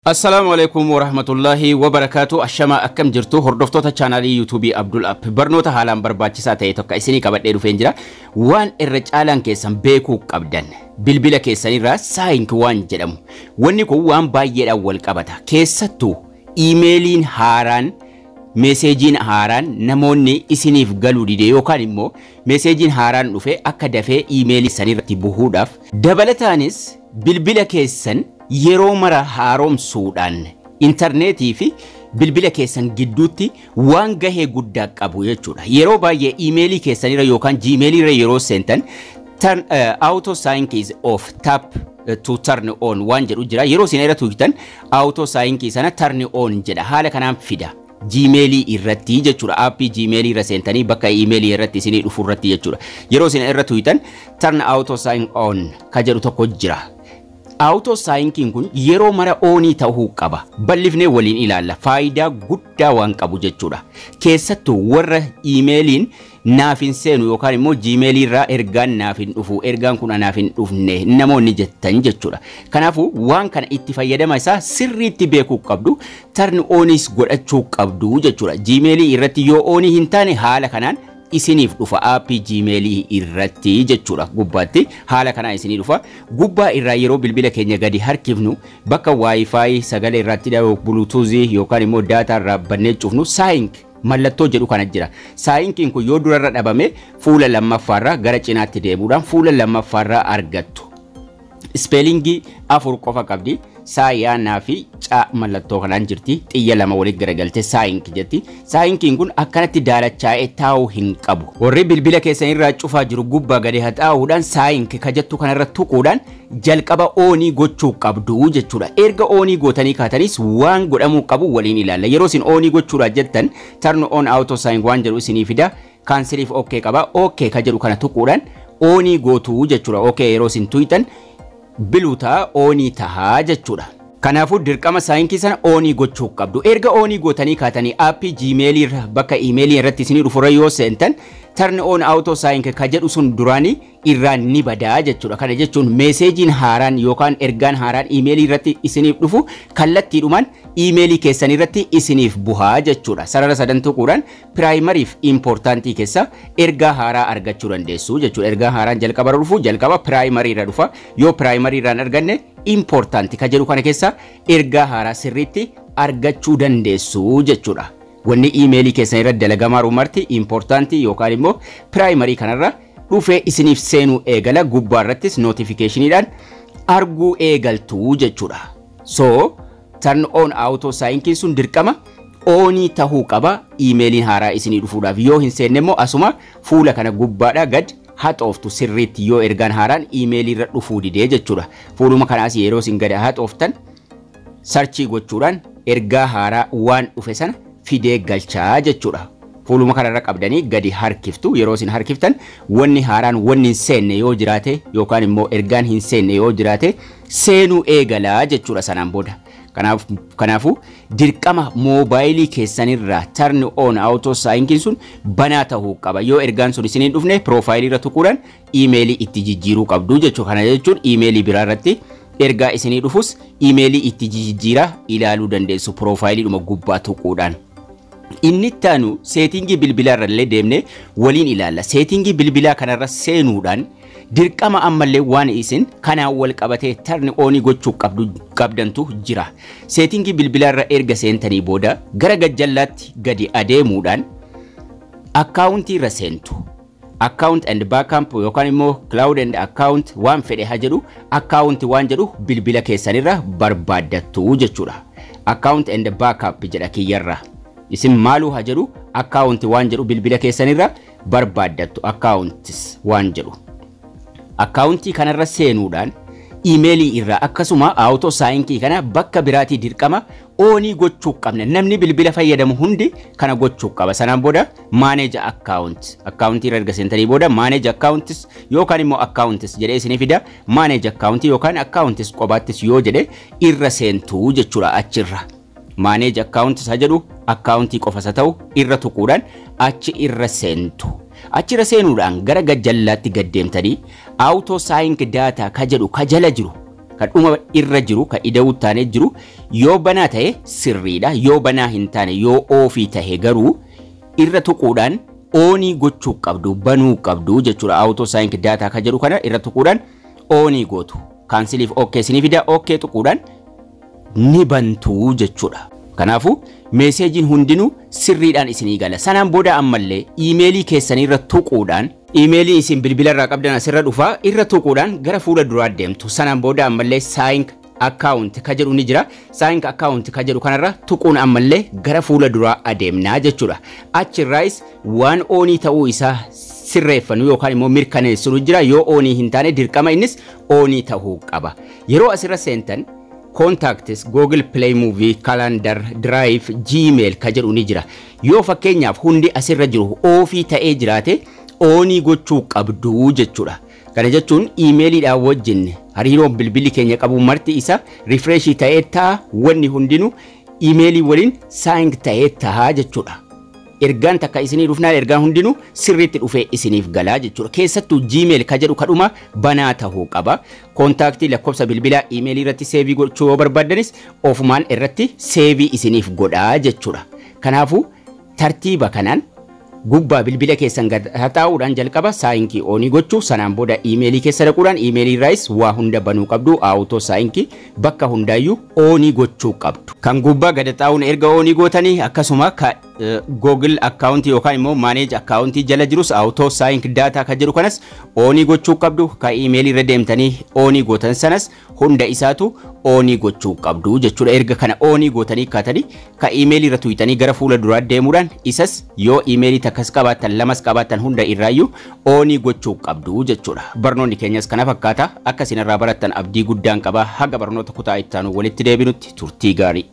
Assalaamu alaikum warahmatullahi wabarakaatu. Ashama, akkam jirtu, hordoftoota chaanaalii YouTubeii Abdul App? Barnoota haalaan barbaachisaa ta'e tokko isinii qabadhee dhufeen jira. Waan irra caalaan keessan beekuu qabdan, bilbila keessanirraa sync waan jedhamu. Wanni kun waan baay'eedhaan wal qabata. Keessattuu iimeeliin haaraan, meeseejiin haaraan namoonni isiniif galuu dide yookaan immoo meeseejiin haaraan dhufe akka dafee iimeelii sanirratti buhuudhaaf, dabalataanis bilbila keessan yeroo mara haaromsuudhaan intarneetii fi bilbila keessan gidduutti waan gahee guddaa qabu jechuudha. Yeroo baay'ee iimeelii keessanirra yookaan jiimeeliirra yeroo seentan turn auto sync is off, tap to turn on waan jedhu jira. Yeroo isin irra tuqxan auto sync sana turn on jedha. Haala kanaan fida. Jiimeelii irratti jechuudha. Aappii jiimeelii irra seentanii bakka iimeelii irratti isinii dhufu irratti jechuudha. Yeroo isin irra tuqxan turn auto sync on ka jedhu tokko jira. Auto synciin kun yeroo mara onii ta'uu qaba. Bal'ifnee waliin ilaalla. Faayidaa guddaa waan qabu jechuudha. Keessattuu warra iimeeliin naaf hin seenu yookaan immoo jiimeelii irraa ergaan naaf hin dhufu, ergaan kun anaaf hin dhufne namoonni jettan jechuudha. Kanaafuu waan kana itti fayyadama isaa sirriitti beekuu qabdu, turn onis godhachuu qabdu jechuudha. Jiimeelii irratti yoo onii hin taane haala kanaan isiniif dhufa aappii jiimeelii irratti jechuudha. Gubbaatti haala kanaan isinii dhufa. Gubbaa irraa yeroo bilbila keenya gadi harkifnu, bakka WiFi, sagalee irratti, bluetoothii yookaan immoo daataa irraa bannee cufnu, sync mallattoo jedhu kana jira. Synciin kun yoo durarra dhabame fuula lammaffaarraa gara cinaatti deemuudhaan fuula lammaffaarraa argattu. Spellingii afur qofa qabdi. Saayaanaa fi caa mallattoo kanaan jirti. Xiyya lama walitti garagaltee sync jetti. Synciin kun akkanatti daalachaa'ee taa'uu hin qabu. Warri bilbila keessan irraa cufaa jiru gubbaa gadi haxaa'uudhaan sync ka jettu kanarra tuquudhaan jalqaba onii gochuu qabdu jechuudha. Erga onii gootanii kaatanis waan godhamuu qabu waliin ilaalla. Yeroo isin onii gochuudhaaf jettan turn on auto sync waan jedhu isinii fida. Canceliif okay qaba. Okay ka jedhu kana tuquudhaan onii gootuu jechuudha. Okay yeroo isin tuytan blue ta'a, onii tahaa jechuudha. Kanaafuu dirqama syncii sana onii gochuu qabdu. Erga onii gootanii kaatanii aappii jiimeelii irra bakka iimeelii irratti isinii dhufurra yoo seentan turn on auto sync ka jedhu sun duraanii irraa ni badaa jechuudha. Kana jechuun meeseejiin haaraan yookaan ergaan haaraan iimeelii irratti isiniif dhufu kallattiidhumaan iimeelii keessan irratti isiniif buhaa jechuudha. Sarara sadan tuquudhaan primaryf importantii keessa ergaa haaraa argachuu dandeessu jechuudha. Ergaa haaraan jalqaba irra dhufu jalqaba primary irra dhufa. Yoo primary irraan arganne important ka jedhu kana keessa ergaa haaraa sirriitti argachuu dandeessu jechuudha. Wanni iimeelii keessan irratti dalagamaa marti importantii yookaan immoo primary kanarra dhufee isiniif seenuu eegala, gubbaa irrattis notificationiidhaan arguu eegaltu jechuudha. So turn on auto synciin sun dirqama onii tahuu qaba iimeeliin haaraa isinii dhufuudhaaf. Yoo hin seenne immoo asuma fuula kana gubbaadhaa gad haxooftu sirriitti, yoo ergaan haaraan iimeelii irra dhufuu didee jechuudha. Fuuluma kanaas yeroo isin gad haxooftan searchii gochuudhaan ergaa haaraa waan dhufe sana fidee galchaa jechuudha. Fuuluma kanarra qabdanii gadi harkiftu. Yeroo isin harkiftan wanni haaraan, wanni hin seenne yoo jiraate yookaan immoo ergaan hin seenne yoo jiraate seenuu eegalaa jechuudha sanaan booda. Kanaafuu dirqama moobaayilii keessanirraa turn on auto synciin sun banaa ta'uu qaba. Yoo ergaan sun isiniin dhufne piroofaayilii irra tuquudhaan iimeelii itti jijjiiruu qabdu jechuudha. Kana jechuun iimeelii biraa irratti ergaa isinii dhufus iimeelii itti jijjiiraa ilaaluu dandeessu piroofaayiliidhuma gubbaa tuquudhaan. Inni itti aanu settingii bilbilaa irra illee deemnee waliin ilaalla. Settingii bilbilaa kanarra seenuudhaan dirqama ammallee waan isin kanaan wal qabatee turn onii gochuu qabdantu jira. Settingii bilbilaa irra erga seentanii booda gara gajjallaatti gadi adeemuudhaan accountii irra seentu. Account and backup yookaan immoo cloud and account, waan fedhe haa jedhu, account waan jedhu bilbila keessanirra barbaaddattu jechuudha. Account and backup jedha kiyyarra. Isin maaluu haa jedhu, account waan jedhu bilbila keessanirra barbaaddattu, accounts waan jedhu. Accountii kanarra seenuudhaan iimeelii irraa akkasuma auto syncii kana bakka biraatii dirqama onii gochuu qabna. Namni bilbila fayyadamu hundi kana gochuu qaba. Sanaan booda manage account. Accountii irra erga seentanii booda manage accounts yookaan immoo accounts jedhee isinii fida. Manage account yookaan accounts qobaattis yoo jedhe irra seentuu jechuudha achirra. Manage accounts haa jedhu, accountii qofa isa ta'u irra tuquudhaan achi irra seentu. Achirra seenuudhaan gara gajjallaatti gad deemtanii auto sync data ka jedhu ka jala jiru Kan dhuma irra jiru, kan ida'uu taanee jiru, yoo banaa ta'e sirriidha. Yoo banaa hin taane, yoo off ta'e garuu irra tuquudhaan on gochuu qabdu, banuu qabdu jechuudha. Auto sync data kan jedhu kana irra tuquudhaan on gootu. Canceliif okay isinii fida, okay tuquudhaan ni bantuu jechuudha. Kanaafuu messageiin hundinuu sirriidhaan isinii gala. Sanaan booda ammallee iimeelii keessanii irra tuquudhaan, iimeelii isin bilbila irraa qabdan asirra dhufaa, irra tuquudhaan gara fuula duraa deemtu. Sanaan booda ammallee sync account ka jedhu ni jira. Sync account ka jedhu kanarra tuquun ammallee gara fuula duraa adeemnaa jechuudha. Achirraayis waan on ta'uu isaa sirreeffannu yookaan immoo mirkaneessinu jira. Yoo on hin taane dirqama innis on ta'uu qaba. Yeroo asirra seentan contacts, Google Play Movie, Calendar, Drive, Gmail ka jedhu ni jira. Yoo fakkeenyaaf hundi asirra jiru off ta'ee jiraate on gochuu qabdu jechuudha. Kana jechuun iimeeliidhaan wajjin hariiroon bilbilli keenya qabu marti isa refresh ta'ee ta'a, wanni hundinuu iimeelii waliin sync ta'ee ta'a jechuudha. Ergaan takka isinii dhufnaan ergaan hundinuu sirriitti dhufee isiniif galaa jechuudha. Keessattuu Gmail ka jedhu kadhuma banaa ta'uu qaba. Contact, lakkoofsa bilbilaa iimeelii irratti save gochuu yoo barbaaddanis ofumaan irratti save isiniif godhaa jechuudha. Kanaafuu tartiiba kanaan gubbaa bilbila keessan gad haxaa'uudhaan jalqaba sync on gochuu, sanaan booda iimeelii keessa dhaquudhaan iimeelii irraayis waa hunda banuu qabdu, auto sync bakka hundaayyuu on gochuu qabdu. Kan gubbaa gad haxaa'uun erga on gootanii akkasuma ka Google account yookaan immoo manage account jala jirus auto sync data kan jedhu kanas on gochuu qabdu, ka iimeelii irra deemtanii on gootan sanas hunda isaatu on gochuu qabdu jechuudha. Erga kana on gootanii kaatanii ka iimeelii irra tuyxanii gara fuula duraa deemuudhaan isas yoo iimeelii takkas qabaattan, lamas qabaattan, hunda irraayyuu on gochuu qabdu jechuudha. Barnoonni keenyas kana fakkaata. Akka isin irraa barattan abdii guddaan qaba. Haga barnoota kutaa ittaanu walitti deebinutti turtii gaarii.